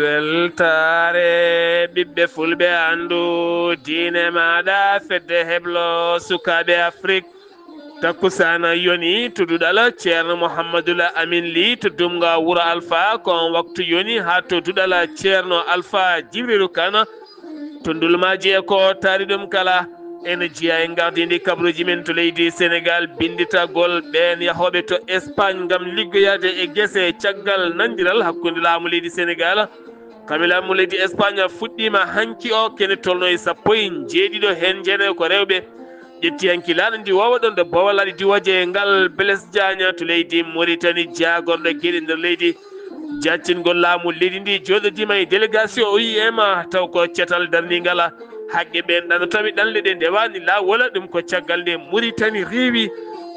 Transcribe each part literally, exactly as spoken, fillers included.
Weltaare ɓiɓɓe fulɓe, anndu diine maaɗa, fedde heblo sukaaɓe Afrik. Takkusaana yoni to duɗal Ceerno Muhammadul Amin Li to Dumga Wuro Alfa, ko on waktu yoni haa to duɗal Ceerno Alfa Jibrilu Kan to Ndulmaaji e ko taari ɗum kala. En jiya en gardindi kabaruuji men to leydi Senegaal, binnditagol ɓeen yahooɓe to Espagne ngam liggoyaade e gese caggal nanndiral hakkunde laamu leydi Senegaal. Kamilaamu leydi Espagne fuɗɗiima hanki o, kene tolno e sappo e njeeɗiɗo, heen jeenayo ko rewɓe. Ƴetti hanki laaɗo ndi woowa ɗon ɗo Bowal aɗa diwaje e ngal Blaise Diagne to leydi Mauritanie, jaagorɗo geɗe nder leydi. Jaccingol laamu leydi ndi jooɗodiima e délégation O I M, taw ko cetal darningal haqqe ɓeen ɗanotooɓe ɗanle ɗe ndewaani laawol. Ɗum ko caggal nde Mauritanie rewi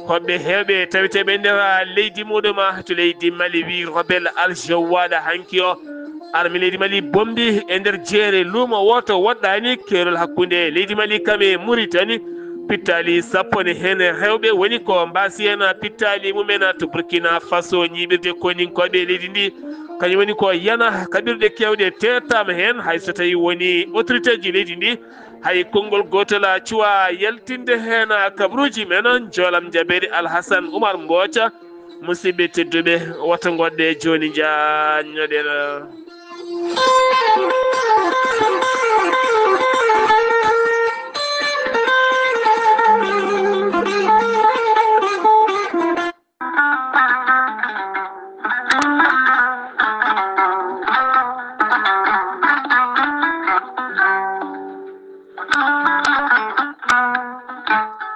hoɓɓe heewɓe taweteeɓe e nder leydi muɗum to leydi Mali, wi Robel Aljawada hanki o. Arme leydi Mali bombi e nder jeere luumo wooto woɗɗaani keerol hakkunde leydi Mali kam e Mauritanie. Pittaali sappo ne heen rewɓe woni ko mbaasi heen pittaali mumen to Burkina Faso, ñiiɓirde koninkooɓe leydi ndi. Kañum woni ko yana kaɓirɗe keewɗe teetaama heen, hay so tawii woni autorité ji leydi ndi, hay konngol gootol cuwaa yaltinde heen kabaruuji men. Njoolam jabeede Alhasan Umar Mbooca. Musidɓe tedduɓe, wata ngoɗɗe jooni, njaanñoɗen.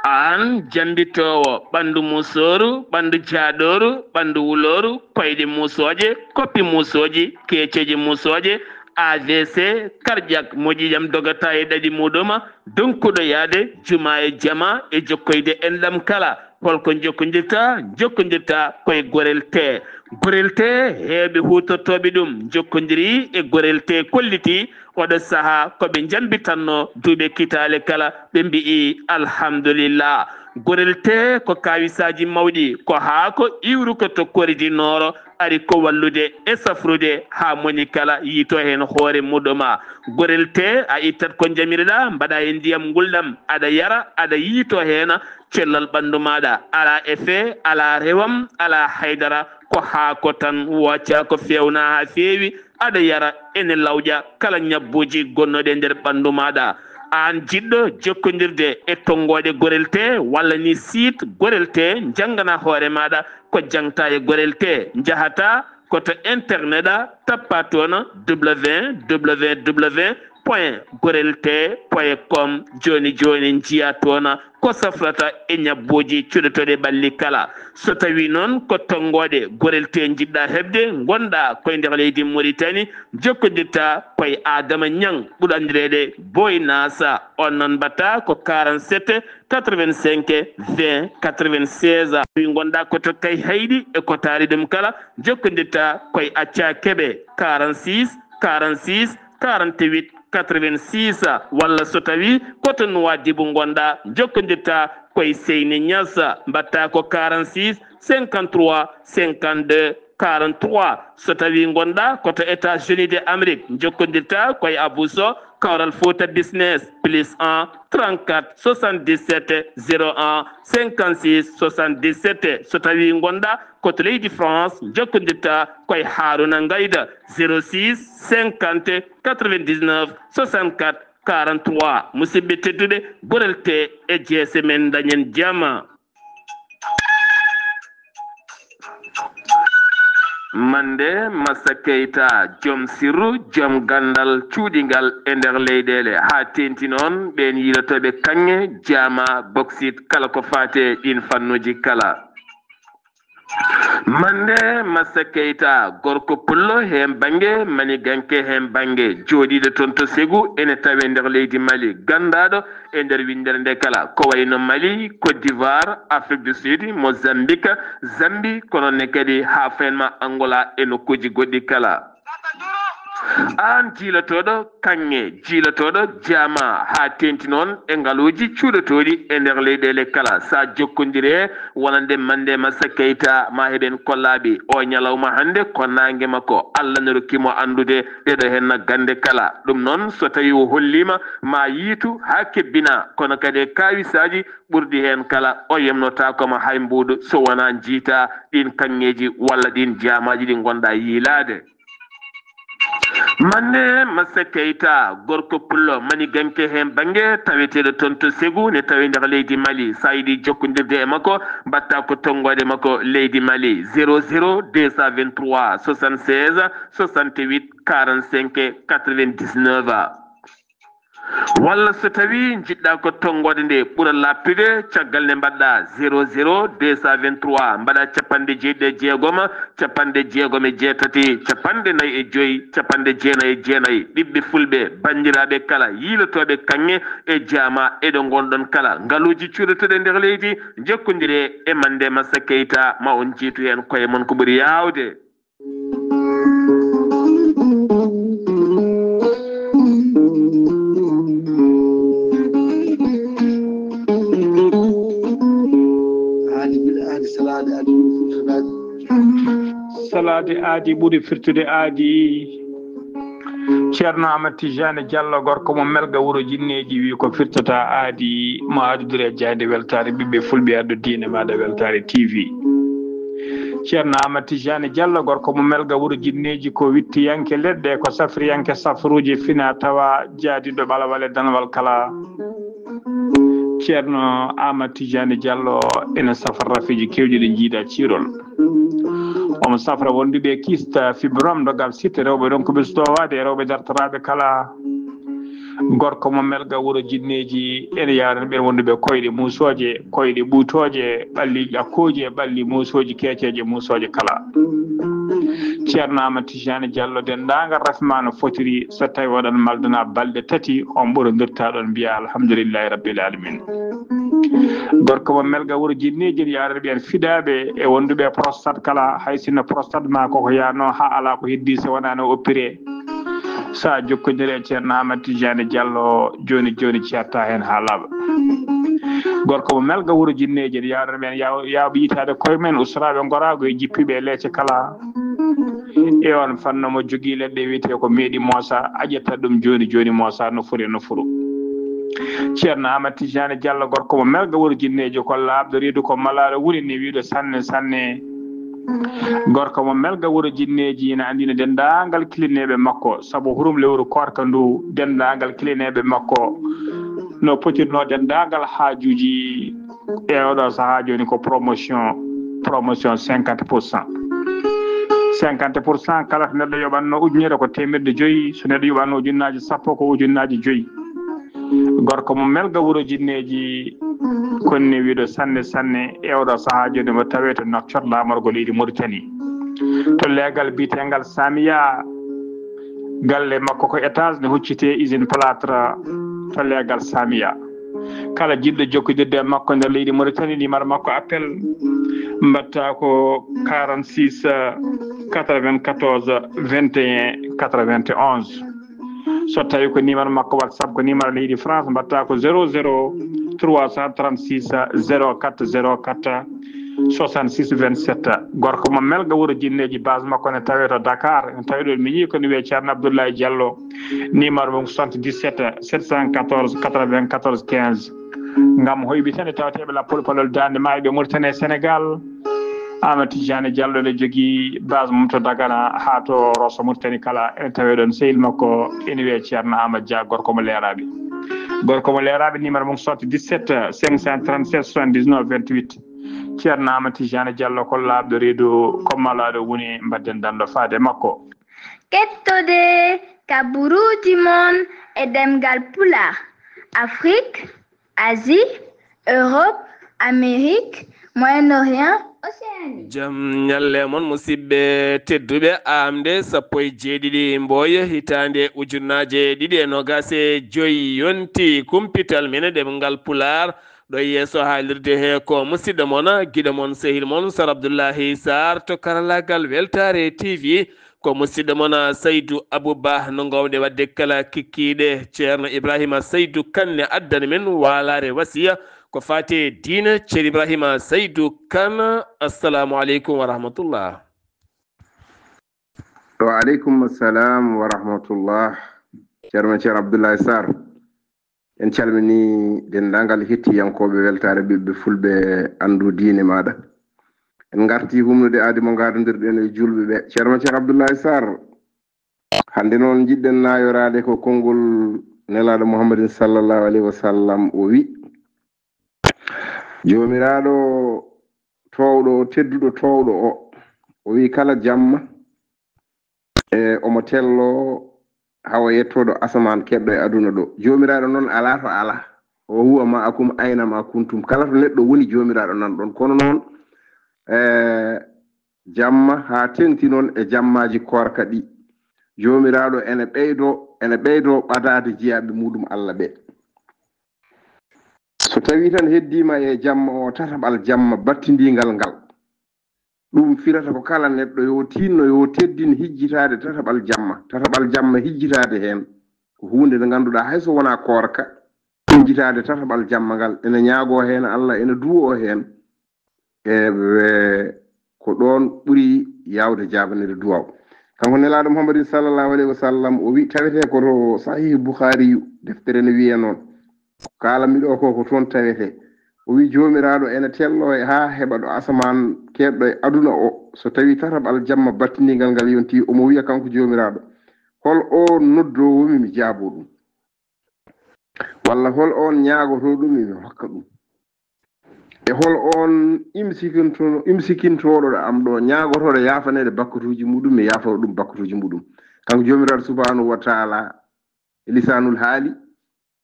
Aan jambitoowo ɓanndu muusooru, ɓanndu jaaɗooru, ɓanndu wulooru, koyɗe muusooje, koppi muusooji, keeceeje muusooje, A V C, cardiaque, moƴƴiijam dogata e ɗaɗi muɗum, donkuɗo yaade juma e jama e jokkoyde enɗam kala. Holko jokkondirta? Jokkondirta koye Gorel Tee. Gorel Tee, heewɓe huutortooɓe ɗum jokkondiri e Gorel Tee, kolliti oɗo sahaa ko ɓe njambitanno duuɓe kitaale kala, ɓe mbi'i alhamdulillah. Gorel Tee ko kaawisaaji mawɗi, ko haako iwruko to koridi nooro, ari ko wallude e safrude haa moni kala yiito heen hoore muɗum. Gorel Tee, a ittat ko njamirɗa, mbaɗa e ndiyam ngulɗam, aɗa yara, aɗa yiito heen, cellal ɓanndu maaɗa, alaa effet, alaa rewam, alaa haydara, ko haako tan, wooca ko feewna haa feewi, aɗa yara, ene lawƴa kala ñabbuuji gonnooɗi e nder ɓanndu maaɗa. Aan jiɗɗo jokkondirde e tonngooɗe Gorel Tee walla ni site Gorel Tee, njanngana hoore maaɗa ko jaŋta e Gorel Tee. Njahata ko to internet a, tappa toon W W W point gorel tee point com. Jooni jooni njiya toon ko safrata e ñabbuuji cuɗotooɗi ɓalli kala. So tawii noon ko tonngooɗe Gorel Tee njiɗɗa heɓde, ngonɗa koye nder leydi Mauritanie, jokkondirta koye Adama Ñaŋ, ɓurɗo anndireede Boy Nasa. On noon mbaɗta ko quarante-sept quatre-vingt-cinq vingt quatre-vingt-seize. Wi ngonɗa ko to Kayhayɗi e ko taari ɗum kala, jokkondirta koye Acca Kebe, quarante-six quarante-six quarante-huit quatre-vingt-six, walla so tawi ko to Nuwaadibu ngonɗa, jokkondirta koye Seyni Ñas, mbaɗta ko quarante-six cinquante-trois cinquante-deux quarante-trois. So tawi ngonɗa ko to États-Unis de Amérique, jokkondirta koye Abou Sow, Kawral Fouta Business, plus un trente-quatre soixante-dix-sept zéro un cinquante-six soixante-dix-sept. So tawi ngonɗa ko to leydi France, jokkondirta koye Haruna Ngayda, zéro six cinquante quatre-vingt-dix-neuf soixante-quatre quarante-trois. Musidɓe tedduɓe, Gorel Tee e jeese men, dañen jam. Mande Massa Keita, joom sirru, joom ganndal cuuɗingal e nder leyɗeele, haa teeŋti noon ɓeen yiilotooɓe kaŋŋe, jaama, boksit, kala ko faati e ɗiin fannuuji kala. Mande Massa Keita, gorko pullo heen bannge, maniganke heen bannge, jooɗiiɗo toon to Ségou, ene tawee nder leydi Mali, ganndaaɗo e nder winndere nde kala, ko wayi no Mali, Côte d'Ivoire, Afrique du Sud, Mozambique, Zambie, kono ne kadi haa fayin ma Angola e nokkuuji goɗɗi kala. Aan jiilotooɗo kaŋŋe, jiilotooɗo jaama, haa teeŋti noon e ngaluuji cuuɗotooɗi e nder leyɗeele kala, so a jokkondire wonande Mande Massa Keita, ma heɓen kollaaɓe o ñalawma hannde ko naange makko, Allah no rokki mo anndude ɗeɗo henna gannde kala. Ɗum noon, so tawii o holliima, ma yiitu haa kebbina, kono kadi e kaawisaaji ɓurɗi heen kala, o yemnotaako ma hay mbuuɗu so wonaa njiita ɗiin kaŋŋeeji walla ɗiin jaamaaji ɗi ngonɗaa yiilaade. Mande Massa Keita, gorko pullo maniganke heen bannge, taweteeɗo toon to Segu, ne tawi nder leydi Mali. So a yiɗi jokkondirde e makko, mbaɗtaa ko tonngoode makko leydi Mali, zéro zéro deux cent vingt-trois soixante-seize soixante-huit quarante-cinq quatre-vingt-dix-neuf. Walla so tawii njiɗɗaa ko tonngoode nde ɓura laaɓtude, caggal nde mbaɗɗaa zéro zéro deux cent vingt-trois, mbaɗaa capanɗe jeeɗiɗi e jeegom, capanɗe jeegom e jeetati, capanɗe nayi e joy, capanɗe jeenayi e jeenayi. Ɓiɓɓe fulɓe, banndiraaɓe kala, yiilotooɓe kaŋŋe e jaama e ɗo ngonɗon kala, ngaluuji cuuɗotooɗi e nder leydi, njokkondiree e Mande Massa Keita, ma on njiitu heen koye mon ko ɓuri yaawde. Aadi ɓuri aadi, salaade aadi ɓuri firtude aadi. Salaade aadi ɓuri firtude aadi. Ceerno Amat Tijani Diallo, gorko mo Melga, wuro jinneeji, wi ko firtata aadi, mo aadudure e jaaynde weltaare ɓiɓɓe fulɓe, addu diine maaɗa weltaare T V. Ceerno Amat Tijani Diallo, gorko mo Melga, wuro jinneeji, ko wittiyanke leɗɗe, ko safriyanke safruuji, fina tawa, jaadiiɗo ɓalawal e danwal kala. Ceerno Amat Tijani Diallo ina safra rafiiji keewɗi ɗi njiida ciirol. Omo safra wonduɓe kista, fibrome, dogal sitte, rewɓe ɗon ko ɓe sutowaade, e rewɓe dartoraaɓe kala. Gorko mo Melga, wuro jinneeji, ene yaarani ɓeen wonduɓe koyɗe muusooje, koyɗe ɓuutooje, ɓalli ƴakkooji e ɓalli muusooji, keeceeje muusooje kala. Ceerno Amat Tijani Diallo, denndaangal rafi ma no fotiri, so tawii oɗon maldana balɗe tati, on ɓurondirta ɗon mbiya alhamdulillahi rabbil alamin. Gorko mo Melga, wuro jinneeji, ene yaarani ɓeen fiɗaaɓe e wonduɓe prostate kala, hay sinno prostate ma koko yaano haa alaa ko heddi so wonaa no oppiree. So a jokkondire e Ceerno Amat Tijani Diallo, jooni jooni ceerta heen haa laaɓa. Gorko mo Melga, wuro jinneeji, ene yaarani ɓeen yaw-, yaawɓe yitaade koye men, usraaɓe ngoraagu e jippiiɓe e leece kala. E on fannu mo jogii leɗɗe wiyetee ko meeɗi moosa, a ƴetta ɗum jooni jooni moosa no foti no foti. Ceerno Amat Tijani Diallo, gorko mo Melga, wuro jinneeji, ko laaɓɗo reedu, ko malaaɗo woni ne wiiɗo sanne sanne. Gorko mo Melga, wuro jinneeji, ina anndina denndaangal kilineeɓe makko, sabu hurum lewru koorka ndu, denndaangal kilineeɓe makko no potirnoo denndaangal haajuuji e oɗo sahaa jooni ko promotion, promotion cinquante pour cent. Cinquante pour cent, kala ko neɗɗo yoɓatno ujunere ko teemeɗɗe joyi, so neɗɗo yoɓatno ujunnaaji sappo ko ujunnaaji joyi. Gorko mo Melga, wuro jinneeji, konni wiiɗo sanne sanne e oɗo sahaa jooni mo tawee to Nouakchott, laamorgo leydi Mauritanie. To leegal biyetengal Samiya, galle makko ko étage ne huccitee usine plâtre to leegal Samiya. Kala jiɗɗo jokkodirde e makko nder leydi Mauritanie, numéro makko appel mbaɗta ko quarante-six quatre-vingt-quatorze vingt et un quatre-vingt-onze. So tawii ko numéro makko WhatsApp, ko numéro leydi France, mbaɗta ko zéro zéro trois cent trente-six zéro quatre zéro quatre soixante-six vingt-sept. Gorko mo Melga, wuro jinneeji, base makko ne tawee to Dakar. En tawi ɗo mi yii ko ne wiyee Ceerno Abdoulaye Diallo. Numéro mum soixante-dix-sept sept cent quatorze quatre-vingt-quatorze quinze. Ngam hoyɓitande tawateeɓe lappol palol daande maayo ɓe Mauritanie e Sénégal, Amat Tijani Diallo ne jogii base mum to Dagana haa to Rosso Mauritanie kala. Ene tawee ɗon sehil makko ene wiyee Ceerno Amat Dia, gorko mo Leeraaɓe. Gorko mo Leeraaɓe, numéro mum soixante-dix-sept cinq cent trente-sept soixante-dix-neuf vingt-huit. Ceerno Amat Tijani Diallo ko laaɓɗo reedu, ko malaaɗo woni, mbaɗden danndo faade e makko. Kettode kaburuuji mon e ɗemngal Pulaar, Afrik, Asie, Europe, Amérique, Moyen-Orient, Océanie. Jam ñalle mon, musidɓe tedduɓe. Aamde sappo e jeeɗiɗi Mboye, hitaande ujunnaaje ɗiɗi e noogaas e joy, yonti kumpital men e ɗemngal Pulaar. Ɗo yeeso haalirde he ko musidɗo mon, giɗo mon, sehil mon, Sar Abdullahi Sarr to karallaagal Weltaare T V. Ko musidɗo mon Saydu Abu Ba no ngoowɗe waɗde kala kikkiiɗe. Ceerno Ibrahima Saydu Kan ne addani men waalaare wasiya ko faati e diine. Ceerno Ibrahima Saydu Kan, assalamu aleykum wa rahmatullah. Wa aleykum assalam wa rahmatullah. Ceerno Ceerno Abdoulaye Sarr, en calmini denndaangal hettiyankooɓe weltaare ɓiɓɓe fulɓe anndu diine maaɗa. En ngarti humnude aadi mo ngaadondirɗen e juulɓe ɓe. Ceerno Ceerno Abdoulaye Sarr, hannde noon njiɗɗen naayoraade ko konngol Nelaaɗo Muhammadin sallallahu alayhi wa sallam, o wi, Joomiraaɗo toowɗo o, tedduɗo toowɗo o, o wi kala jamma e omo tello hawa yettoɗo asamaan keɗɗo e aduna ɗo. Joomiraaɗo noon alaa to alaa. O huwa ma akum ayna ma kuntum. Kala to neɗɗo woni, Joomiraaɗo nan ɗoon. Kono noon, e jamma haa teŋti noon e jammaaji koorka ɗi, Joomiraaɗo ene ɓeydo, ene ɓeydo ɓadaade jiyaaɓe muɗum Allah ɓe. So tawii tan heddiima e jamma o, tataɓal jamma battindiingal ngal, ɗum firata ko kala neɗɗo yo tinno, yo teddin hijjitaade tataɓal jamma. Tataɓal jamma hijjitaade heen ko huunde nde ngannduɗaa hay so wonaa koorka, hijjitaade tataɓal jamma ngal, ene ñaagoo heen Allah, ene duwoo heen. E, e, ko ɗoon ɓuri yaawde jaabaneede duwaaw. Kanko Nelaaɗo Muhammadin sallallahu alayhi wa sallam, o wi, tawetee ko to Sahih Bukhari yu, deftere ne wiya noon. Ko kaalanmi ɗo ko, ko toon tawetee. O wi, Joomiraaɗo ene tello e haa heɓa ɗo asamaan keedɗo e aduna o. So tawii tataɓal jamma battindiingal ngal yontii, omo wiya kanko Joomiraaɗo, hol oon noddoowo mi, mi jaaboo ɗum? Walla hol oon ñaagotooɗo mi, mi hokka ɗum? E hol oon imsikinto-, imsikintooɗo am ɗo, ñaagotooɗo yaafaneede bakkatuuji muɗum, mi yaafoo ɗum bakkatuuji muɗum? Kanko Joomiraaɗo subhanahu wa taala, e lisaanul haali,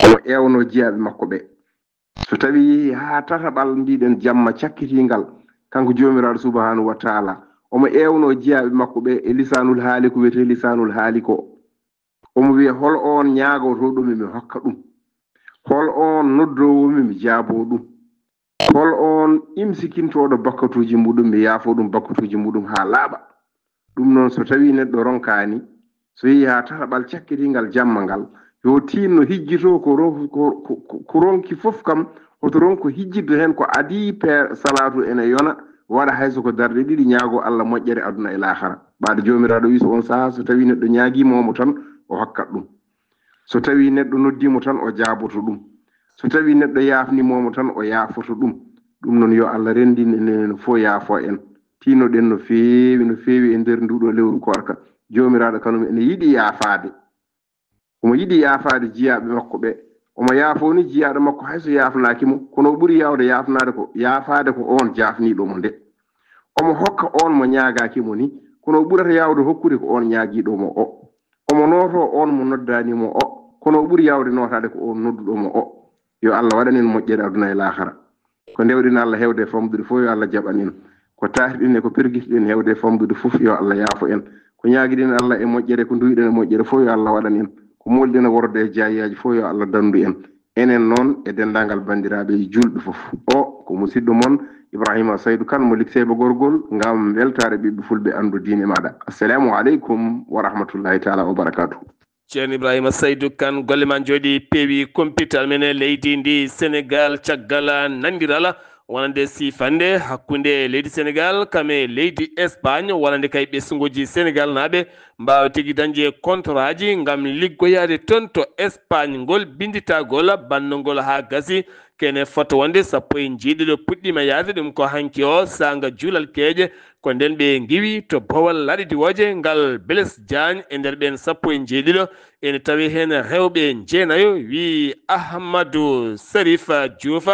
omo eewnoo jiyaaɓe makko ɓe. So tawii haa tataɓal mbiɗen jamma cakkitiingal, kanko Joomiraaɗo subhanahu wa taala, omo eewnoo jiyaaɓe makko ɓe e lisaanul haali, ko wiyetee lisaanul haali ko. Omo wiya, hol oon ñaagotooɗo mi, mi hokka ɗum? Hol oon noddoowo mi, mi jaaboo ɗum? Hol oon imsikintooɗo bakkatuuji muɗum, mi yaafoo ɗum bakkatuuji muɗum haa laaɓa? Ɗum noon, so tawii neɗɗo ronkaani, so yehii haa tataɓal cakkitiingal jamma ngal, yo tiinno hijjitoo ko ro-, ko, ko, ko, ko ronki fof kam, hoto ronko hijjitde heen ko adii pe-, salaatu ene yona, waɗa hay so ko darɗe ɗiɗi, ñaagoo Allah moƴƴere aduna e laakara. Ɓaade Joomiraaɗo wi, so oon sahaa, so tawii neɗɗo ñaagii mo, mo tan o hokkat ɗum. So tawii neɗɗo noddii mo tan, o jaaboto ɗum. So tawii neɗɗo yaafnii mo, mo tan o yaafoto ɗum. Ɗum noon, yo Allah renndin en, en fof yaafoo en. Tiinno-ɗen no feewi, no feewi e nder nduu ɗoo lewru koorka. Joomiraaɗo kanum ene yiɗi yaafaade. Omo yiɗi yaafaade jiyaaɓe makko ɓe. Omo yaafoo ni jiyaaɗo makko hay so yaafnaaki mo, kono o ɓuri yaawde yaafnaade ko, yaafaade ko oon jaafniiɗo mo nde. Omo hokka oon mo ñaagaaki mo ni, kono o ɓurata yaawde hokkude ko oon ñaagiiɗo mo o. Omo nootoo oon mo noddaani mo o, kono o ɓuri yaawde nootaade ko oon nodduɗo mo o. Yo Allah waɗan en moƴƴere aduna e laakara. Ko ndewɗen Allah heewde e famɗude fof, yo Allah jaɓan en. Ko taarɗen e ko pergitiɗen heewde e famɗude fof, yo Allah yaafo en. Ko ñaagiɗen Allah e moƴƴere, ko nduwiɗen e moƴƴere fof, yo Allah waɗan en. Ko mooliɗen e worode e jaayaaji fof, yo Allah danndu en. Enen noon e denndaangal banndiraaɓe e juulɓe fof. O ko musidɗo mon Ibrahima Saydu Kan mo Likseyba Gorgol, ngam weltaare ɓiɓɓe fulɓe anndu diine maaɗa. Assalamu aleykum wa rahmatullahi taala wa barakatuh. Ceerno Ibrahima Saydu Kan, golle ma njooɗi, peewi. Compital men e leydi ndi Senegal, caggal nandiral wonande sifande hakkunde leydi Senegal kam e leydi Espagne, wonande kay ɓesnguji Senegal naaɓe mbaawa tigi dañde kontoraaji ngam liggoyaade toon to Espagne. Ngol binnditagol bannungol haa gasi, kene fota wonde sappo e njeeɗiɗo puɗɗiima yaade, ɗum ko hanki o saanga juulal keeƴe. Ko nden ɓe ngiwi to Bowal Laaɗe Diwooje ngal Blaise Diagne, e nder ɓeen sappo e njeeɗiɗo ene tawi heen rewɓe jeenayo, wii Ahmadou Serif Diouf.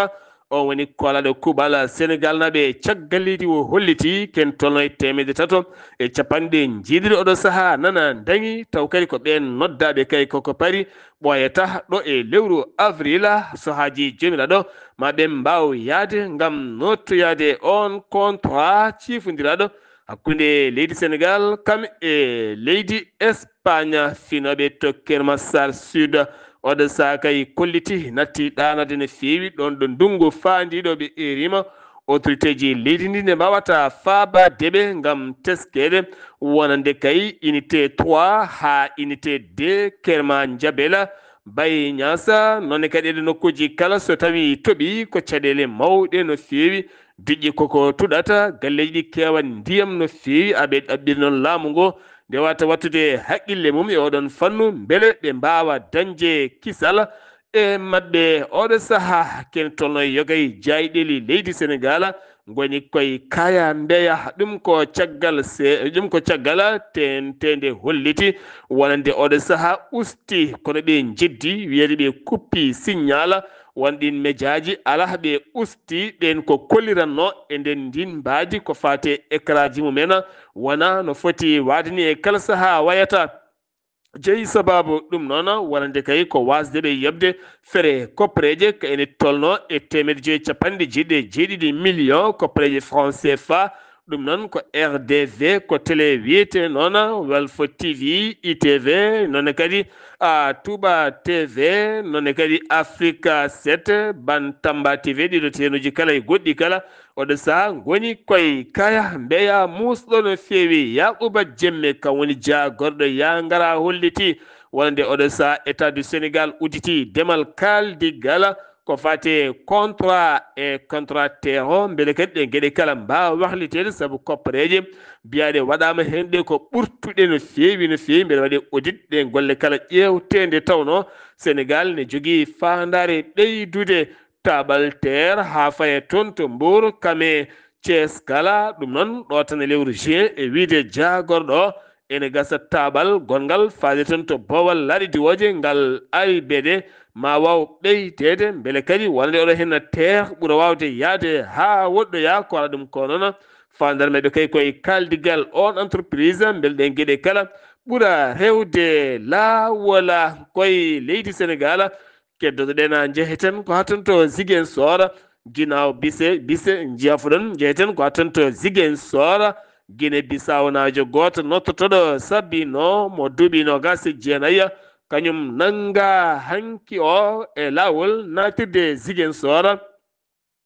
O woni koolaaɗo kuuɓal Senegal naaɓe caggal leydi, o holliti ken tolno e teemedde tato e capanɗe njeeɗiɗo oɗo sahaa nana dañi, taw kadi ko ɓeen noddaaɓe kay koko pari ɓooyata ɗo e lewru avril, so haajii Joomiraaɗo ma ɓe mbaaw yaade ngam noottoyaade oon contrat ciifondiraaɗo hakkunde leydi Senegal kam e leydi Espagne. Finooɓe to Keur Massar Sud oɗo sahaa kay kolliti natti ɗaanade no feewi, ɗoon ɗo ndunngu faandiiɗo ɓe eeriima Autorité ji leydi ndi ne mbaawata faabaade ɓe ngam teskeede, wonande kay unité trois haa unité deux Kerma Njabela, Baye Ñaasa, noon ne kadi e ɗe nokkuuji kala so tawii toɓi ko caɗeele mawɗe no feewi, diƴƴi koko tuɗata, galleeji ɗi keewa ndiyam no feewi, aɓe ɗaɓɓiri noon laamu ngo nde wata wattude haqqille mum e oɗon fannu, mbele ɓe mbaawa dañde kisal e maɓɓe. Oɗo sahaa kene tolno yogay jayɗeli leydi Senegal ngoni koye kaya mbeya. Ɗum ko caggal se-, ɗum ko caggal tentende holliti wonande oɗo sahaa usti, kono ɓe jeddi wiyede ɓe kuppi signal won ɗin mejaaji alaa ɓe usti. Ɓen ko kolliranno e nden ndin mbaadi ko faate écranji mumen wona no foti waade ni e kala sahaa wayata. Jeyi sababu ɗum noon wonande kay ko wasde ɓe yoɓde fere koppareeje ka ene tolno e teemedde joyi capanɗe jeeɗiɗi e jeeɗiɗi million koppareeje franc C F A. Ɗum noon ko R D V, ko télé wiyete noon Walf T V, I T V, noon kadi a Touba T V, noon kadi Africa sept, Bantamba T V, ɗiɗo teenuji kala e goɗɗi kala. Oɗo sahaa ngoni koye kaya mbeya muusɗo no feewi. Yaquba Jemme, kam woni jaagorɗo ya ngara holliti wonande oɗo sahaa État du Sénégal udditi demal kaaldigala ko faate contrat e contracteur o, mbele kadi ɗe geɗe kala mbaawa wahliteede, sabu koppareeje mbiyaɗe waɗaama heen ɗe ko ɓurtuɗe no feewi, no feewi, mbele waɗe audit ɗe golle kala ƴeewteende. Tawnoo Senegal ne jogii faandaare ɓeydude taaɓal teer haa faya toon to Mbour, Kame, Thiès kala. Ɗum noon, ɗo tan e lewru juin, e wiyde jaagorɗo o, ene gasa taaɓal gonngal faade toon to Boowal laaɗe diwooje ngal ari beede ma waaw ɓeydeede, mbele kadi wonande oɗo heen teer ɓura waawde yahde haa woɗɗoya. Ko alaa ɗum ko noon, faandaare maɓɓe kay koye kaaldigal oon entreprise, mbele ɗeen geɗe kala ɓura rewde laawol koye leydi Senegal. Keddoto-ɗen, njeheten ko haa toon to Ziguinchor, Guinée Bissau, Bissau, njiyafuɗon, njeheten ko haa toon to Ziguinchor, Guinée Bissau naajo gooto nottotoɗo Sabino mo duuɓi noogaas e jeenayi, kañum nannga hanki o e laawol naatirde Ziguinchor.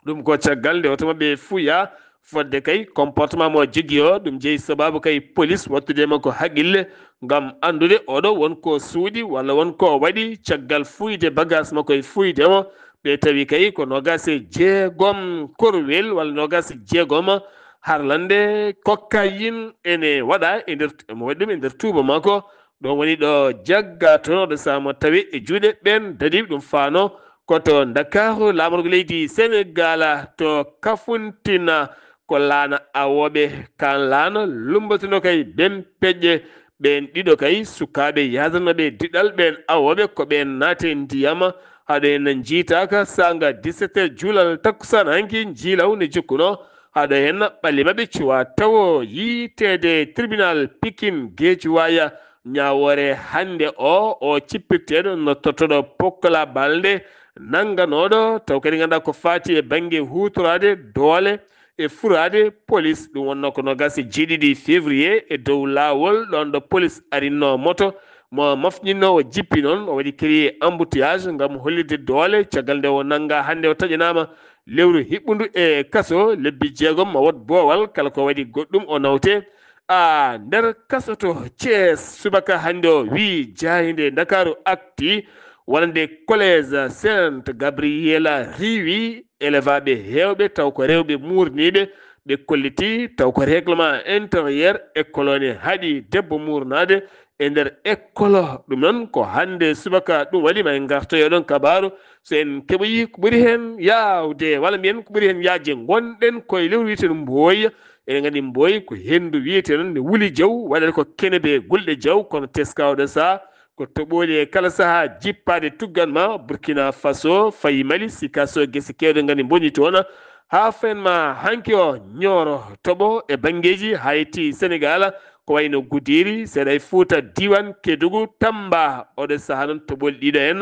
Ɗum ko caggal nde oto maɓɓe fuya fodde kay comportement mo jogii o. Ɗum jeyi sababu kay police wattude e makko haqqille ngam anndude oɗo won ko suuɗi walla won ko waɗi caggal fuyde bagage makko e fuyde mo. Ɓe tawi kay ko noogaas e jeegom korwel walla noogaas e jeegom harlannde cocaïne ene waɗa e nder, mo waɗi ɗum e nder tuuba makko. Ɗon woni ɗo jagga toon oɗo sahaa mo tawi e juuɗe ɓeen dadiiɓe ɗum faano ko to Ndakaaru, laamorgo leydi Senegal, to Kafuntina, ko laana awooɓe. Kaan laana lumbatino kay ben peƴƴe. Ɓeen ɗiɗo kay sukaaɓe yahdanooɓe diɗal ɓeen awooɓe ko ɓeen naate ndiyam. Haɗo en njiitaaka saanga dix-sept heures juulal takkusaan hanki njiilaw ne jokkuno. Haɗo en ɓalli maɓɓe cuwa tawo yiiteede tribunal Pikin Geejuwaaya. Ñaawoore hannde o, o cippirteeɗo no tottoɗo pokkola balnde nannganooɗo, taw kadi ngannduɗaa ko faati e bannge huutoraade doole e furaade polis. Ɗum wonnoo ko noogaas e jeeɗiɗi février e dow laawol, ɗoon ɗo polis arinno moto mo mafñinno, o jippi noon, o waɗi créé embouteillage ngam hollirde doole. Caggal nde o nannga hannde, o taƴanaama lewru hiɓɓundu e kaso lebbi jeegom ma wood boowal, kala ko waɗi goɗɗum o nawte a nder kaso to Thiès. Subaka hannde o wii jaaynde Ndakaaru Actu wonande collège Sainte Gabriella riiwi élève aaɓe heewɓe taw ko rewɓe muurniiɓe ɓe kolliti taw ko règlement intérieur école o ne haɗi debbo muurnaade e nder école. Ɗum noon ko hannde subaka ɗum waɗi ma en ngartoyo ɗon kabaaru. So en keɓoyi ko ɓuri heen yaawde, walla mbiyen ko ɓuri heen yaajde, ngonɗen koye lewru wiyeteendu Mboy. Eɗen nganndi Mboy ko henndu wiyetee noon ne wuli jaw, waɗata ko kene be gulɗe jaw, kono teska oɗo sahaa ko toɓooli e kala sahaa jippaade tuggan ma Burkina Faso, fayi Mali, sikaso gese keewɗe nganndi mboni toon. Haa fayen ma hanki o Ñooro toɓo e banngeeji Hayti, Senegal, ko wayno Gudiri, seeɗa e Fuuta, diiwaan Kedugu, Tamba. Oɗo sahaa noon toɓooli ɗiɗo en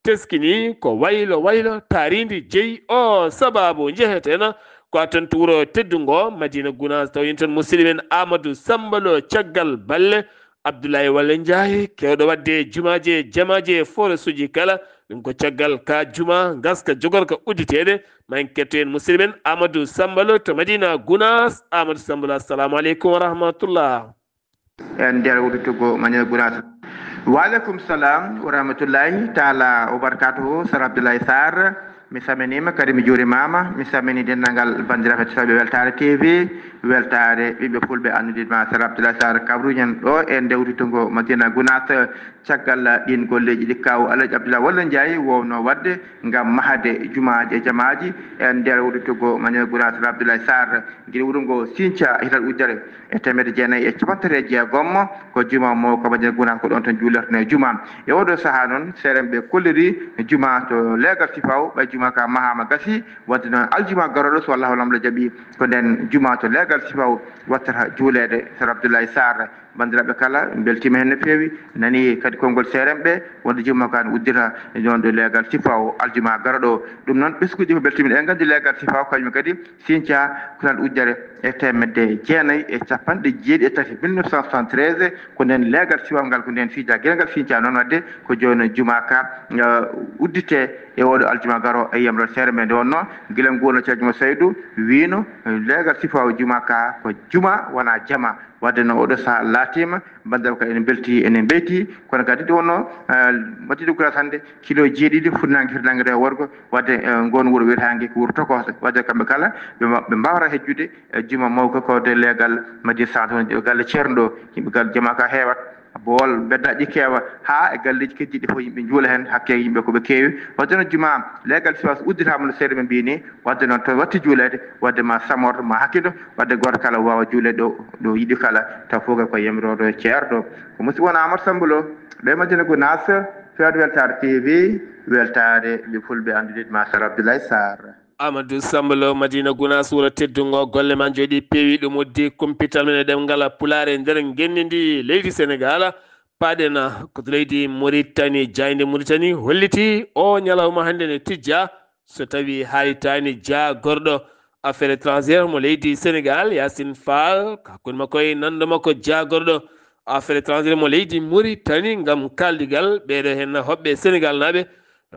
teskini ko waylo waylo taarindi jeyi o sababu. Njeheten ko haa toon to wuro teddungo Madina Gunaas, taw yen toon musidɗo men Amadou Samba Lo caggal balle Abdoulaye Wale Ndiaye, keewɗo waɗde jumaaji e jamaaji e forasuuji kala. Ɗum ko caggal ka juma ngaska jogorka udditeede, Ma en ketto en musidɗo men Amadou Sambalo to Madina Gounass. Amadou Sambalo, assalamu aleykum wa rahmatullah. En nder udditugol Madina Gounass. Waaleykum salam wa rahmatullahi taala wa barakatuhu, Sar Abdoulaye Sarr. Mi salminiima kadi mi juurimaama. Mi salmini denndaangal banndiraaɓe heɗotooɓe Weltaare T V, Weltaare ɓiɓɓe fulɓe anndude ma Sar Abdoulaye Sarr kabruñen ɗo e ndewtitugol Madina Gounass. Caggal ɗiin golleeji ɗi kaw Alhaji Abdoulaye Walla Ndiaye wowno waɗde ngam mahde jumaaji e jamaaji e nder udditugol Madina Gounass Sar Abdoulaye Sarr, gila wuuro ngo Sinthia, hital ujunere e teemedde jeenayi e cappanɗe tati e jeegom, ko juma mo ko Madina Gounass, ko ɗoon tan juulertee juma. E oɗo sahaa noon, seerenɓe kolliri juma to leegal Sifaw, ɓay juma ka mahaama gasi, wadde noon aljuma garooɗo, so Allahu Laamɗo jaɓi, ko ndeen juma to leegal Sifaw wattata juuleede, Sar Abdoulaye Sarr. Banndiraaɓe kala, mbeltiima heen no feewi, nani kadi konngol seerenɓe, wonde juma ka ne uddita noon ɗo leegal Sifaw aljuma garooɗo. Ɗum noon, ɓesnguuji fof mbeltiima, eɗen nganndi leegal Sifaw kañum kadi Sinthia, ko tan ujunere e teemedde jeenayi e cappanɗe jeeɗiɗi e tati, mille neuf cent soixante-treize, ko ndeen leegal Sifaw ngal, ko ndeen Sinthia, gila ngal Sinthia noon, wadde ko jooni juma ka, eh, udditee e oɗo aljuma garooɗo e yamre seerenɓe. Nde wonnoo gila nguurno Ceerno Saydu wiino, eh, leegal Sifaw juma ka ko juma, wonaa jama. Wadde noon oɗo sahaa laatiima, banndiraaɓe kadi ene mbelti, ene mbeyti, kono kadi nde wonnoo, eh, Madina Gounass hannde kilo jeeɗiɗi fuɗnaange, hirnaange, rewo, worgo, wadde, eh, ngoon wuro wiyetaange ko wuro tokooso. Wadde kamɓe kala ɓe mba-, ɓe mbaawata hejjude e juma mawka ko de leegal Madina Centre, woni galle Ceerno ɗo, yimɓe galle jama ka heewat, bool mbeddaaji keewa, haa e galleeji keddiiɗi fof yimɓe njuula heen, hakke yimɓe ko ɓe keewi. Wadde noon juma leegal Sifaw udditaama no seerenɓe mbii ni, wadde noon to watti juuleede, wadde ma samorto, ma hakkindo, wadde gooto kala waawa juuleede ɗo, ɗo yiɗi kala, taw fof kay ko yamirooɗo ceerɗo. Ko musiɗɗo mon Amadou Samba Lo, ɗo e Madina Gounass, feewde Weltaare T V, Weltaare ɓe fulɓe anndude ma Sar Abdoulaye Sarr. Amadou Samba Lo, Madina Gounass, wuro teddungo, golle ma njooɗi peewi, ɗum uddi kumpital men e ɗemngal Pulaar e nder ngenndi ndi leydi Senegaal. Paaɗen ko to leydi Mauritanie, jaaynde Mauritanie holliti o ñalawma hannde ne tijja, so tawi haalitaani jaagorɗo affaire étrangère mo leydi Senegaal, Yacine Fall, hakkunde makko e nanndo makko jaagorɗo affaire étrangère mo leydi Mauritanie ngam kaaldigal ɓeeɗo heen hoɓɓe Senegaal naaɓe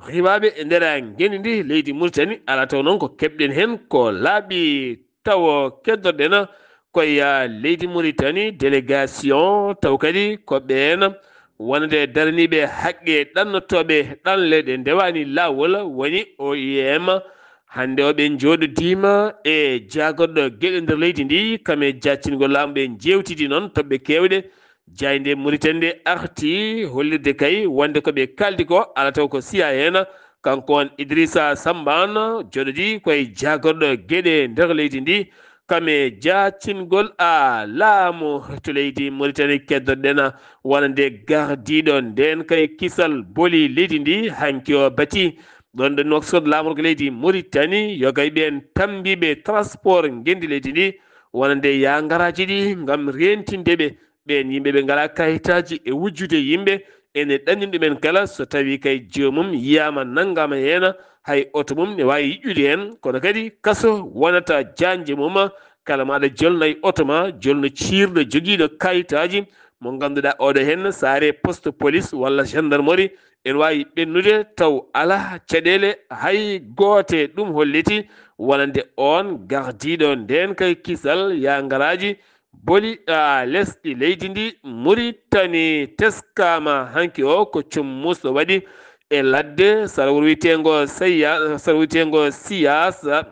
riiwaaɓe e nder ngenndi ndi leydi Mauritanie. Alaa taw noon ko keɓɗen heen ko laaɓi tawo keddorɗen koye leydi Mauritanie délégation, taw kadi ko ɓeen wonande daraniiɓe haqqe ɗannotooɓe ɗanle ɗe ndewaani laawol, woni O I M. Hannde o ɓe njooɗodiima e jaagorɗo geɗe nder leydi ndi, kam e jaacingol laamu, ɓe njeewtidi noon toɓɓe keewɗe. Jaaynde Mauritanie nde arti hollirde kay wonde ko ɓe kaaldi ko alaa taw ko siya heen. Kanko on Idrissa Samba on jooɗodii koye jaagorɗo geɗe nder leydi ndi, kam e jaacingol a laamu to leydi Mauritanie. Keddorɗen wonande gardiiɗo ndeen kay kisal boli leydi ndi, hanki o bati ɗoon ɗo Nouakchott laamorgo leydi Mauritanie, yo kay ɓeen tammbiiɓe transport ngenndi leydi ndi, wonande yaangaraaji ɗi ngam reentinde ɓe. Ɓeen yimɓe ɓe ngalaa kayitaaji e wujjude yimɓe, ene ɗannini ɗumen kala, so tawii kay joomum yiyaama nanngaama heen, hay oto mum ne waawi yiƴƴude heen, kono kadi kaso wonata jaanje mum. Kala maaɗa jolna e oto ma, jolno ciirɗo jogiiɗo kayitaaji mo ngannduɗaa oɗo heen, so are poste police walla gendarmerie, ene waawi ɓennude taw alaa caɗeele hay goote. Ɗum holliti wonande oon gardiiɗo ndeen kay kisal yaangaraaji boli, a, lesɗi leydi ndi Mauritanie. Teskaama hanki o ko cum musɗo waɗi e ladde sarwur wiyeteengo Seyya-, sarwur wiyeteengo Siyasa,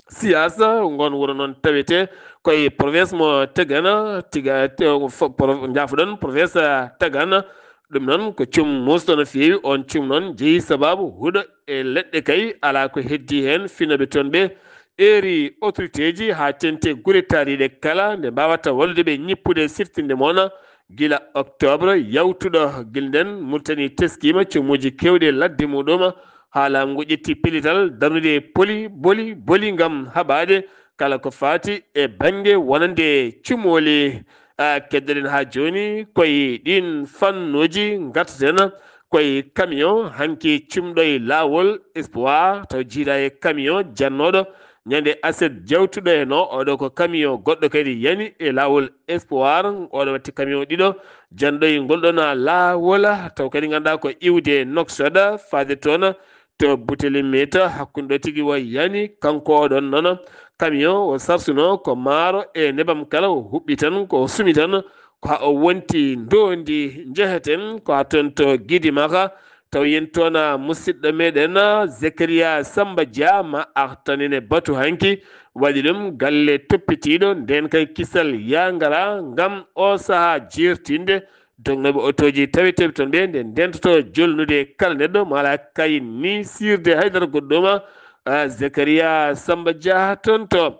Siyasa, ngon wuro noon tawetee koye province mo Tagana, tiga, te-, fo-, pro-, njaafoɗon, province Tagana. Ɗum noon ko cum musɗo no feewi. On cum noon jeyi sabaabu huɗo e leɗɗe kay alaa ko heddii heen. Finooɓe toon ɓe eeri autorité ji haa teeŋti gure taariiɗe kala nde mbaawata wallude ɓe ñippude e siftinde moona gila octobre yawtuɗo. Gila ndeen Mauritanie teskiima cumuuji keewɗi e ladde muɗum, haa laamu ngu ƴetti pellital darnude e poli, boli, boli ngam haɓaade kala ko faati e bannge wonande cumooli. A, keddoɗen haa jooni koye ɗiin fannuuji ngartaten koye camion hanki cumɗo e laawol Espoir, taw jiida e camion jannooɗo ñande aset jawtuɗo heen o. Oɗo ko camion goɗɗo kadi yani e laawol Espoir. Oɗo watti camion ɗiɗo janɗo e ngol ɗoon laawol, taw kadi ngannduɗaa ko iwde Nouakchott faade toon to Buteli Meta, hakkunde ɗo tigi wa yani, kanko oɗon nono. Camion o sarsuno ko maaro e nebam kala, o huɓɓi tan, ko o sumi tan, ko haa o wonti ndoondi njeheten, ko haa toon to Gidi Maka. Taw yen toon, a, musidɗo meɗen, a, Zakaria Samba Dia ma artanine batu hanki. Waɗi ɗum galle toppitiiɗo, nden kay kisal yaa ngara ngam o sahaa jeertinde dognooɓe otooji taweteeɓe toon ɓe, nde ndentoto jolnude kala neɗɗo, mala kay ni sirde haydara goɗɗo ma, a, Zakaria Samba Dia toon to,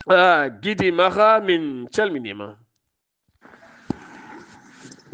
a, Gidi Maha, min calminiima.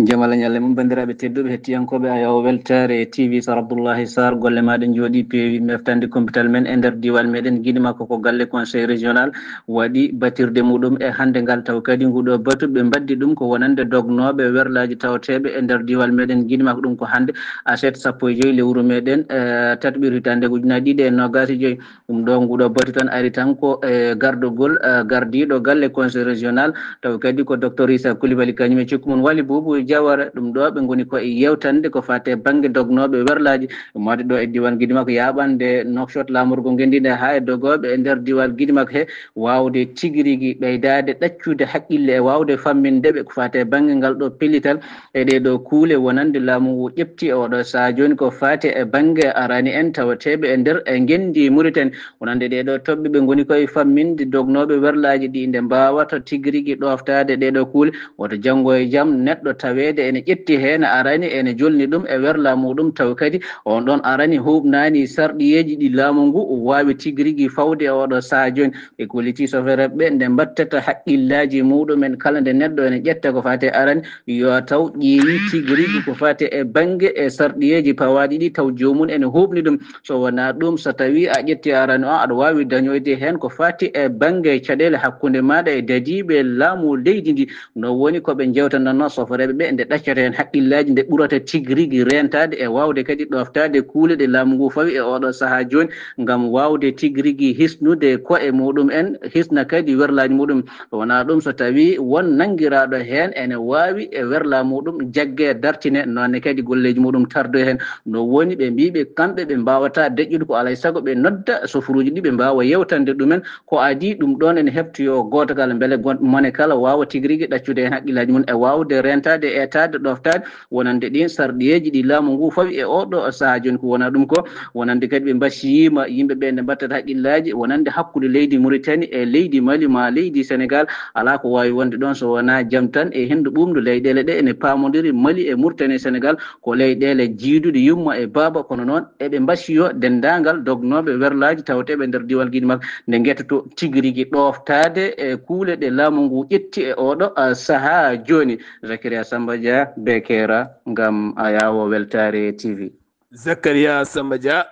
Jamala ñalle mum, banndiraaɓe tedduɓe, hettiyankooɓe Ayawo Weltaare T V, Sar Abdoullahi Sarr, golle maaɗen njooɗi peewi. Meftande kumpital men e nder diiwaan meɗen Gidi Maka ko galle conseil régional waɗi batirde muɗum e hannde ngal, taw kadi nguɗo batu ɓe mbaddi ɗum ko wonande dognooɓe werlaaji tawateeɓe e nder diiwaan meɗen Gidi Maka. Ɗum ko hannde aset sappo e joyi lewru meɗen, eh, tataɓiru hitaande ujunaaji ɗiɗi e noogaas e joyi. Ɗum ɗo, nguɗo batu tan ari tan ko e gardogol, eh, gardiiɗo galle conseil régional, taw kadi ko docteur Issa Coulibaly, kañum e cikku mum Waly Boubou Diawara. Ɗum ɗo ɓe ngoni ko e yewtande ko faati e bannge dognooɓe werlaaji, ummorde ɗo e diiwaan Gidi Maka, yaaɓande Nouakchott, laamorgo ngenndi nde, haa e dogooɓe e nder diiwaan Gidi Maka he, waawde tigi rigi ɓeydaade ɗaccude haqqille e waawde famminde ɓe ko faati e bannge ngal ɗo pellital. E ɗee ɗoo kuule wonande laamu ngu ƴetti e oɗo sahaa jooni ko faati e bannge arani en tawateeɓe e nder e ngenndi Muritani. Wonande ɗee ɗoo toɓɓe ɓe ngoni koye famminde dognooɓe werlaaji ɗi nde mbaawata tigi rigi ɗooftaade ɗee ɗoo kuule. Woto janngo e jam neɗɗo taweede ene ƴetti heen arani ene jolni ɗum e werlaa muɗum, taw kadi on ɗon arani huuɓnaani sarɗiyeeji ɗi laamu ngu waawi tigi rigi fawde e oɗo sahaa jooni. Ɓe kolliti sofereeɓe ɓe nde mbattata haqqillaaji muɗumen kala nde neɗɗo ene ƴetta ko faati e arani, yo taw ƴeewi tigi rigi ko faati e bannge e sarɗiyeeji pawaaɗi ɗi, taw joomum ene huuɓni ɗum. So wonaa ɗum, so tawii a ƴetti arani o, aɗa waawi dañoyde heen ko faati e bannge caɗeele hakkunde maaɗa e dadiiɓe laamu leydi ndi. No woni ko ɓe njewtananno sofereeɓe ɓe nde ɗaccata heen haqqillaaji, nde ɓurata tigi rigi reentaade e waawde kadi ɗooftaade kuule ɗe laamu ngu fawi e oɗo sahaa jooni, ngam waawde tigi rigi hisnude ko'e muɗum en, hisna kadi werlaaji muɗum. So wonaa ɗum, so tawii won nanngiraaɗo heen ene waawi e werlaa muɗum jagge dartine, noon ne kadi golleeji muɗum tardoya heen. No woni ɓe mbii ɓe kamɓe ɓe mbaawataa deƴƴude, ko alaa e sago ɓe nodda sofuruuji ɗi ɓe mbaawa yewtande ɗumen ko adii ɗum ɗoon ene heftoyoo gooto kala, mbele gon-, mone kala waawa tigi rigi ɗaccude heen haqqillaaji mum e waawde reentaade e etaade ɗooftaade wonande ɗiin sarɗiyeeji ɗi laamu ngu fawi e oɗo sahaa jooni. Ko wonaa ɗum ko wonande kadi ɓe mbasiyiima yimɓe ɓe nde mbattata haqqillaaji wonande hakkunde leydi Muritani e leydi Mali maa leydi Senegaal. Alaa ko waawi wonde ɗoon so wonaa jam tan e henndu ɓuuɓndu. Leyɗeele ɗe ene paamondiri, Mali e Muritani e Senegaal ko leyɗeele jiiduɗe yumma e baaba, kono noon eɓe mbasiyo denndaangal dognooɓe werlaaji tawateeɓe nder diiwaan Gidi Maka nde ngetoto tigi rigi ɗooftaade e kuule ɗe laamu ngu ƴetti e oɗo, a, sahaa jooni. Zakaria Samba Dia, Bekera, ngam Ayawo Weltaare T V. Zakaria Samba Dia,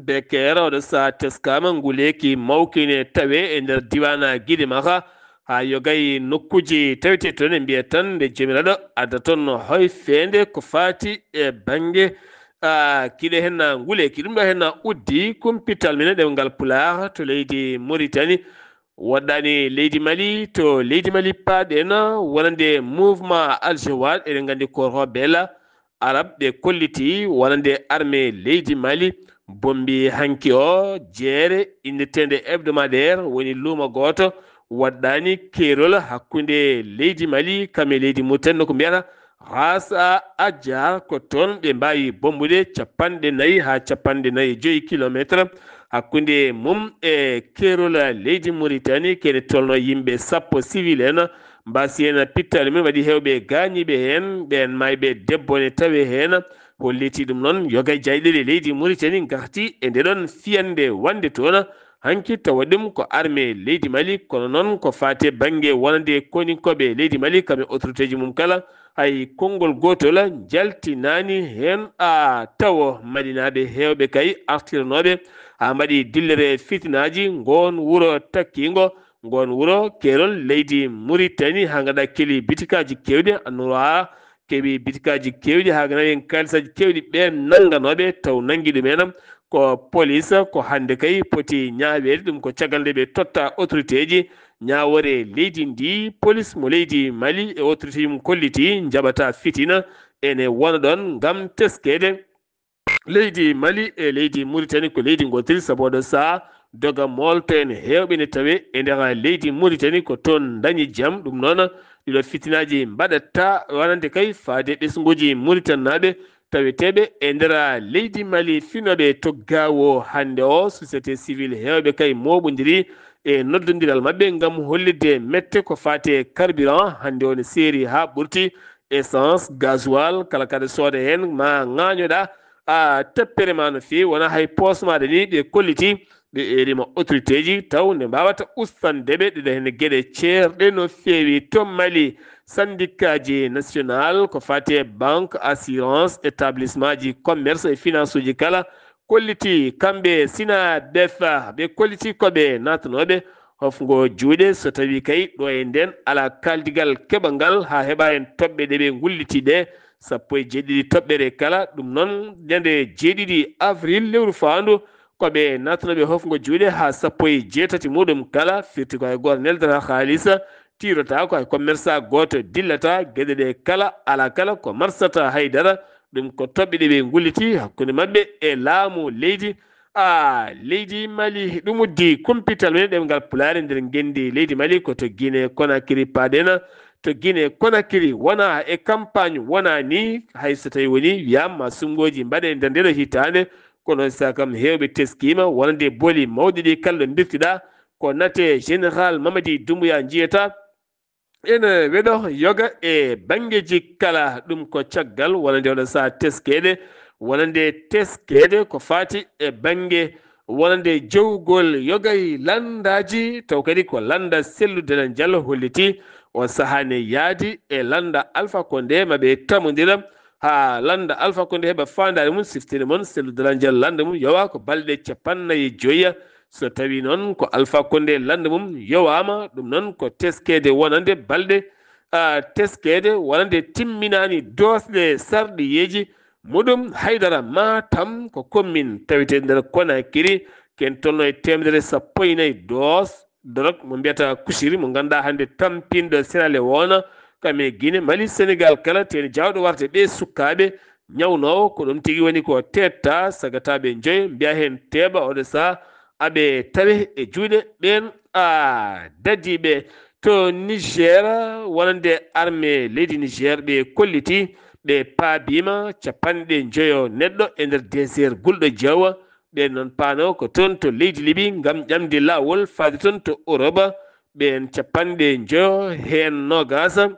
Bekera, oɗo sahaa teskaama nguleeki mawki ne tawee e nder diiwaana Gidi Maka, haa yogay nokkuuji tawetee toon, e mbiya tan nde Joomiraaɗo adda toon hoy feende ko faati e bannge, a, kiɗe heen na nguleeki. Ɗum ɗo heen na uddi kumpital men e ɗemngal Pulaar to leydi Muritani. Woɗɗaani leydi Mali, to leydi Mali paaɗen, wonande mouvement Al Jawad, eɗen nganndi ko rebelle Arab ɓe kolliti wonande armée leydi Mali, bommbi hanki o jeere inndeteende hebdomadaire, woni luumo gooto, waɗɗaani keerol hakkunde leydi Mali kam e leydi Mauritanie, no ko mbiyata Ras Adjar. Ko toon ɓe mbaawi bommbude capanɗe nayi haa capanɗe nayi e joyi kilometre hakkunde mum e keerol leydi Mauritanie, kene tolno yimɓe sappo civil en, mbasi en pittaali mum, waɗi heewɓe gaañiiɓe heen, ɓeen maayɓe debbo ne tawe heen. Holliti ɗum noon, yoga e jayɗeele leydi Mauritanie ngarti e nde ɗoon fiyannde wonde toon hanki, tawa ɗum ko armée leydi Mali, kono noon ko faati e bannge wonande koninkooɓe leydi Mali, kam e autorité ji mum kala, hay konngol gootol njaltinaani heen. A, tawo malinaaɓe heewɓe kay artiranooɓe haa mbaɗi dillere fitinaaji ngoon wuro takkiingo, ngoon wuro keerol leydi Mauritanie, haa ngaɗa keeli bitikaaji keewɗi, annora keewi bitikaaji keewɗi, haa ngaɗa en kaalisaaji keewɗi, ɓeen nannganooɓe taw nanngi ɗum en ko police. Ko hannde kay poti ñaaweede, ɗum ko caggal nde ɓe totta autorité ji ñaawoore leydi ndi. Police mo leydi Mali e autorité ji mum kolliti njaɓata fitina ene wona ɗoon ngam teskeede leydi Mali e leydi Mauritanie ko leydi ngootiri, sabu oɗo sahaa doga moolto en heewɓe ne tawe e nder leydi Mauritanie ko toon dañi jam. Ɗum noon ɗiɗo fitinaaji mbaɗata wonande kay faade ɓesnguuji Mauritanie naaɓe taweteeɓe e nder leydi Mali finooɓe to Gaawo hannde o. Société civile heewɓe kay mooɓondiri e noddondiral maɓɓe ngam hollitde mette ko faati e carburant. Hannde o ne seeri haa ɓurti, essence, gasoil, kala kaɗa sooda heen ma ŋaañoɗa a tappere ma no feewi, wona hay poos maɗa ni ɓe kolliti. Ɓe eerima autorité ji taw nde mbawata ustande ɓe ɗiɗo heen geɗe ceerɗe no feewi to Mali. Sandikaji national ko faati e banque, assurance, établissement ji commerce e finance uji kala kolliti kamɓe sina befa ɓe kolliti ko ɓe naatanoɓe hofngo juuɗe so tawi kay ɗo e nden ala kaldigal keɓangal ha heɓa en toɓɓe ɗe ɓe ngulliti ɗe sappo e jeeɗiɗi toɓɓere kala. Ɗum noon ñande jeeɗiɗi avril lewru faandu ko ɓe naatanoɓe hofngo juuɗe ha sappo e jeetati muɗum kala firti ko hay goto neldata haalisa tirota ko hay commerçant goto dillata geɗe ɗe kala ala kala ko marsata haydara. Ɗum ko toɓɓe ɗe ɓe ngulliti hakkunde maɓɓe e laamu leydi. A leydi Mali ɗum uddi kumpital men ɗemngal pulaare nder ngenndi leydi Mali ko to Guinée Conakry paadena to Guinée Conakry wona e campagne wona ni hay so tawi woni wiyama ma sunngoji mbaɗe nder ndeɗo hitaande. Kono sa kam heewɓe teskima wonande booli mawɗi ɗi kala ɗo mbirtiɗa ko nate général Mamadi Doumbouya jiyata ene weɗo yoga e banngeji kala. Ɗum ko caggal wonande oɗo saha teskeede wonande teskeede ko faati e bannge wonande jowgol yoga e lanndaaji taw kadi ko lannda sellu denal njal holliti on saha ne yaadi e lannda Alpha Condé ma ɓe tamodira ha lannda Alpha Condé heɓa faandaare mum siftinde mon sellu denal njal lannda mum yowa ko balɗe capannayyi e joyya. So tawi noon ko Alpha Condé lannda mum yowaama ɗum noon ko teskeede wonande balɗe teskeede wonande timminaani doosɗe sarɗiyeeji muɗum haydara Matam ko commune tawetee nder Conakry ken tolno e teemedere sappo e nayi doos dorog mo mbiyata kusiri mo ngannduɗaa hannde tampinɗo Sierra Leone kam e Guinée Mali Sénégal kala teen jaawɗo warde ɓe sukkaaɓe ñawnoowo ko ɗum tigi woni ko teetta sagataaɓe njoyo mbiya heen teeɓa oɗo saha aɓe tawe e juuɗe ɓeen a dadiiɓe to Niger wonande armée leydi Niger ɓe kolliti ɓe paabiima capanɗe njoyo neɗɗo e nder désert gulɗo jawwa. Ɓeen noon paano ko toon to leydi Libi ngam ƴamde laawol faade toon to Oroba. Ɓeen capanɗe njoyo heen noogaasa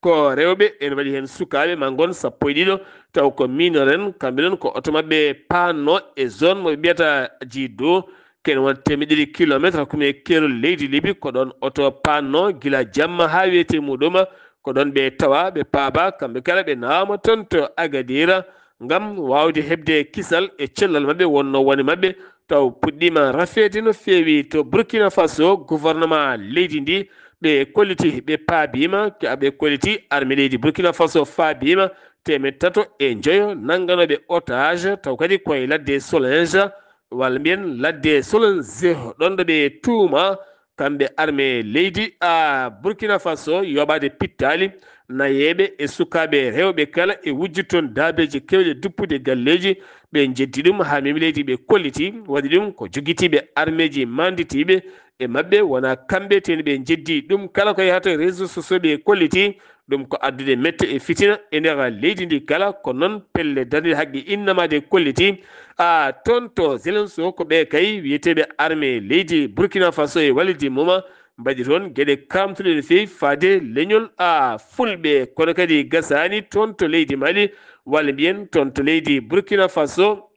ko rewɓe ene waɗi heen sukaaɓe ma ngon sappo e ɗiɗo taw ko minoren kamɓe noon ko oto maɓɓe paanno e zone mo ɓe mbiyata jiddo kene won temeɗɗe ɗiɗi kilometre hakkunde e keerol leydi Libi ko ɗoon oto paanno gila jamma haa weeti muɗuma ko ɗoon ɓe tawa ɓe paaba kamɓe kala ɓe nawama toon to Agadira ngam waawde heɓde kisal e cellal maɓɓe wonno woni maɓɓe taw puɗɗiima rafeede no feewi to Burkina Faso gouvernement leydi ndi ɓe kolliti ɓe paabiima ɓe kolliti armée leydi Burkina Faso faabiima teemeɗɗe tato e njoyo nannganooɓe otage taw kadi koye ladde Solinge walla mbiyen ladde Solinge ɗon ɗo ɓe tuuma kamɓe armée leydi a Burkina Faso yoɓaade pittaali nayeeɓe e sukaaɓe rewɓe kala e wujjude toon daabeeji keewɗi e duppude galleeji ɓe njeddi ɗum haa memi leydi ɓe kolliti waɗi ɗum ko jogitiiɓe armeeji mannditiiɓe e maɓɓe wona kamɓe teni ɓe njeddi ɗum kala ko yahata réseau sociaux ɓe kolliti ɗum ko addude mette e fitina e nder leydi ndi kala ko noon pelle darnde haqqe innamaade kolliti a toon to Zelenso ko ɓe kay wiyeteeɓe armée leydi Burkina Faso e walidi muma mbaɗi toon geɗe kamtuɗe no feewi faade leñol a fulɓe kono kadi gasani toon to leydi Mali walla mbiyen toon to leydi Burkina Faso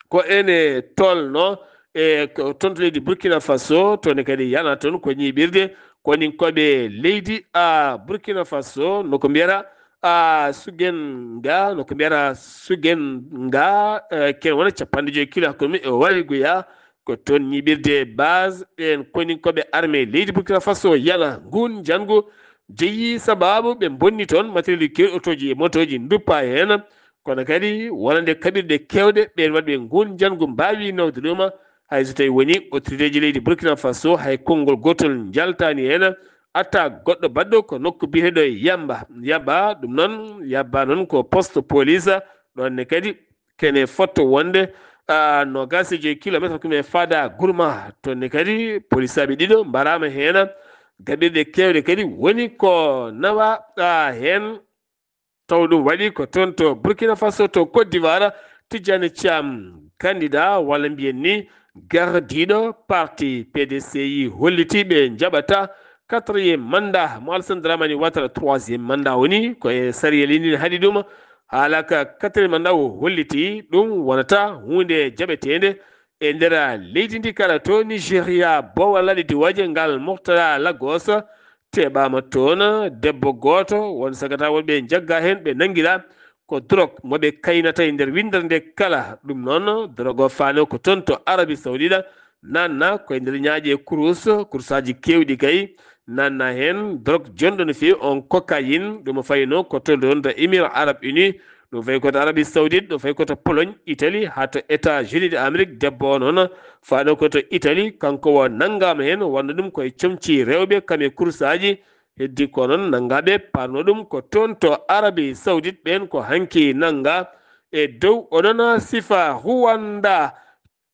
ko ene tolno e toon to leydi Burkina Faso toon kadi yana toon ko ñiiɓirde koninkoɓe leydi a Burkina Faso no ko mbiyata a sugen nga no ko mbiyata sugen nga ken wona capanɗe joyi kilo hakkunde mum e warigoya ko toon ñiiɓirde base ɓen koninkoɓe armée leydi Burkina Faso yana ngun janngo jeyi sababu ɓe bonni toon matériel keewɗi otoji e motoji duppa heen kono kadi wonande kaɓirɗe keewɗe ɓeen waɗɓe nguun njanngu mbaawi nawde ɗuma hay so tawi woni autorité ji leydi Burkina Faso hay konngol gootol njaltaani heen attaque goɗɗo baɗɗo ko nokku biyeteeɗo Yamba Yamba ɗum noon Yamba noon ko poste police ɗoon ne kadi kene fotto wonde, ah, noogaas e joy kilometre hakkunde Fada Gurma. Toon ne kadi polisaaɓe ɗiɗo mbaraama heen. Gaɓirɗe keewɗe kadi woni ko nawa, ah, heen. Taw ɗum waɗi ko toon to Burkina Faso, to Côte d'Ivoire, Tijjani Thiam, candidat walla mbiyen ni gardiiɗo parti P D C I holliti ɓe njaɓata quatrième mandat mo Alassane Dramane Ouattara, troisième mandat woni ko e sariya leydi ndi haɗi ɗum. Haala ka quatrième mandat o holliti ɗum wonata huunde jaɓeteende e nder leydi ndi kala. To Nigeria, bowal laaɗe diwaaje ngal Murtala Lagos teɓaama toon. Debbo gooto won sagata wonɓe njagga heen ɓe nanngira ko drog mo ɓe kaynata e nder winndere nde kala. Ɗum noon drog o faano ko toon to Arabie Saoudite, nanna ko e nder ñaaƴe kurus, kurusaaji keewɗi kay nanna heen drog jonɗo no feewi on cocaïne. Ɗum o fayno ko toon ɗoon to Émirats Arabes Unis, ɗum fayi ko to Arabie Saoudite, ɗum fayi ko to Pologne, Italie, haa to États-Unis de Amérique. Debbo o noon faano ko to Italie, kanko o nanngaama heen, wonno ɗum koye comci rewɓe kam e kurusaaji. Heddi ko noon nanngaaɓe parno ɗum ko toon to Arabie Saoudite, ɓeen ko hanki nannga e dow o noon sifa Rwanda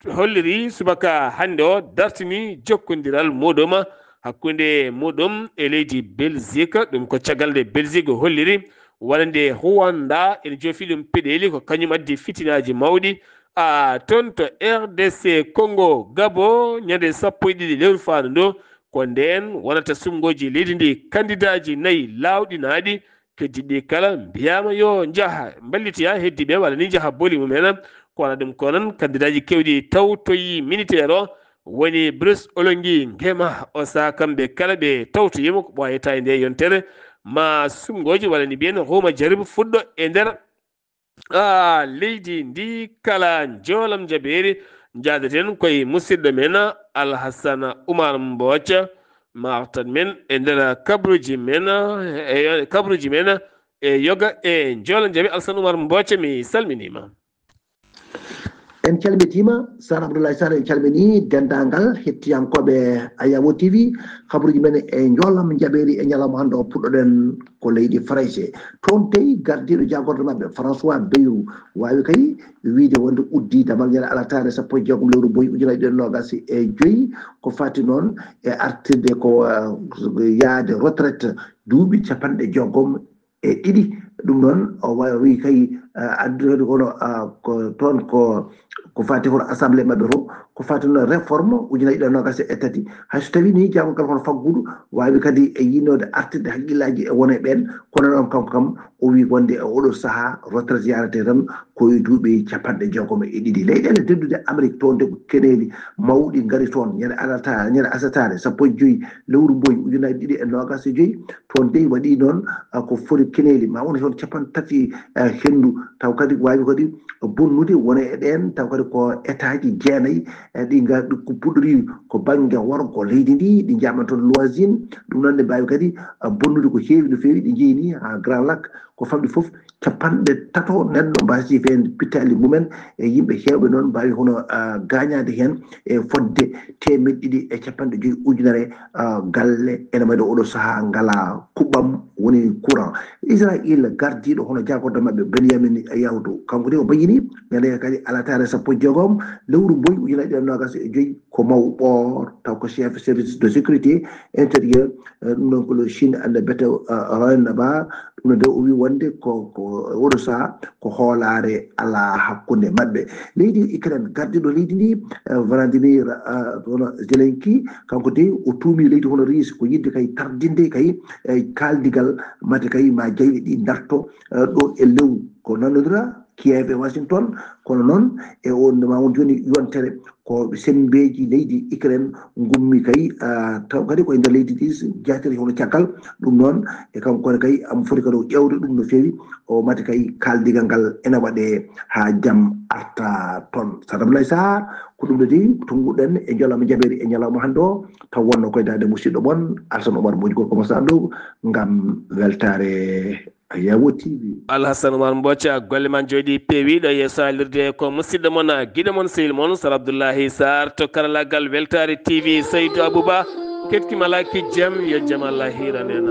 holliri subaka hannde o dartini jokkondiral muɗum hakkunde muɗum e leydi Belgique. Ɗum ko caggal nde Belgique holliri wonande Rwanda ene joofi ɗum peɗeeli, ko kañum addi fitinaaji mawɗi, a, toon to R D C Congo, Gabo, ñande sappo e ɗiɗi lewru faandu ndu. Ko ndeen wonata suɓngooji leydi ndi, kandidaaji nayi laawɗinaaɗi, keddiiɗi kala mbiyaama yo njaha mballitoya heddiiɓe walla ni njaha boli mumen. Ko wona ɗum ko noon, kandidaaji keewɗi tawtoyi militaire o, woni Brice Oligui Nguema, o saha kamɓe kala ɓe tawtoyiima ko ɓooyata e nde yontere. Ma suɓngooji walla ni mbiyen Rouma Jaribu fuɗɗo e nder, ah, leydi ndi kala. Njoolam jabeeri, njaadaten koye musidɗo men Alhassana Oumar Mbooca, maartan men e nder kabruuji men, e kabruuji men e yoga e njoolam jabeeri. Alhassana Oumar Mbooca, mi salminiima. En calmitiima, Sar Abdoulaye Sar, en calminii denndaangal hettiyankooɓe Ayawo T V. Kabruuji men e njoolam jabeeri e ñalawma hannde o puɗɗoɗen ko leydi Farayse. Toon tawi gardiiɗo jaagorɗe maɓɓe François Bayrou waawi kay wiyde wonde uddii damal ñande alartaare sappo e jeegom lewru boy ujunaaji ɗiɗi e noogaas e joy, ko faati noon e artirde ko, eh, yahde retraite duuɓi capanɗe jeegom e ɗiɗi. Ɗum noon o wa-, wi kay, ah, addude kadi kono, ah, ko toon ko, ko faati hono assemblée maɓɓe to, ko faati noon réforme ujunaaji ɗiɗi e noogaas e tati. Hay so tawii nii jaagorgal kono faggudu waawi kadi e yiɗnoode artirde hakkillaaji e won e ɓeen, kono noon kanko kam o wi wonde e oɗo sahaa retraite yarate tan ko e duuɓi capanɗe jeegom e ɗiɗi. Leyɗeele tedduɗe Amérique toon de ko keneeli mawɗi ngari toon ñande alarta, ñande asataare sappo e joy lewru boy ujunaaji ɗiɗi e noogaas e joy. Toon dey waɗi noon, ah, ko foti keneeli ma won toon capanɗe tati, ah, henndu, taw kadi waawi kadi bonnude wona e ɗeen, taw kadi ko etaaji jeenayi, eh, ɗi ngar-, ɗi ko puɗɗori ko bannge worgo leydi ndi, ɗi njaɓa toon Loisine. Ɗum noon ne mbaawi kadi, ah, bonnude ko heewi no feewi, ɗi njeyi ni haa Grand Lac, ko famɗi fof capanɗe tato neɗɗo mbaasi heen pittaali mumen, e yimɓe heewɓe noon mbaawi hono, ah, gaañaade heen e fotde teemeɗɗe ɗiɗi e capanɗe joy ujunere, ah, galle ene mbaɗi oɗo sahaa ngalaa kuɓɓam woni courant. Israel gardiiɗo hono jaagorɗo maɓɓe Benyamin Yahudu, kanko de o bayyini ñande kadi alartaare sappo e jeegom lewru boy ujunaaji ɗiɗi e noogaas e joy ko maw ɓoor, taw ko chef service de sécurité intérieure, eh, ɗum noon ko le Chine and Betel, eh, Rwanda ba, ɗum no de o wi wonde ko, ko oɗo saha ko hoolaare alaa hakkunde maɓɓe. Leydi Ukraine, gardiiɗo leydi ndi, eh, Vladimir, eh, hono Zelensky, kanko de o tuumi leydi hono Russie ko yiɗde kay tardinde kay, eh, kaaldigal mate kay ma jayɗe ɗi darto, eh, ɗo e lewru ko nanodira Kiev e Washington, kono noon e on ma won jooni yontere ko sembeeji leydi Ukraine ngummi kay, ah, taw kadi ko e nder leydi ndi jaatere hono caggal ɗum noon e kanko ne kay am foti kadi o ƴeewde ɗum no feewi o mate kay kaaldigal ngal ene waɗe haa jam arta toon. Sadam Lay Sarr, ko ɗum ɗo de tonnguɗen e njolama jabeeri e ñalawma hannde o, taw wonno koye daande musidɗo mon Alsan Omar Moƴƴi Gorko mo Sandow ngam weltaare Ayawo T V. Alhasan Umar Mboca, golle ma jooɗi peewi ɗo yeeso haalirde ko musidɗo mon, giɗo mon, sehil mon, Sar Abdullahi Sarr to karallagal Weltaare T V, Saydu Abuba. Ketki malaki jam, yo jam Allah hiran en.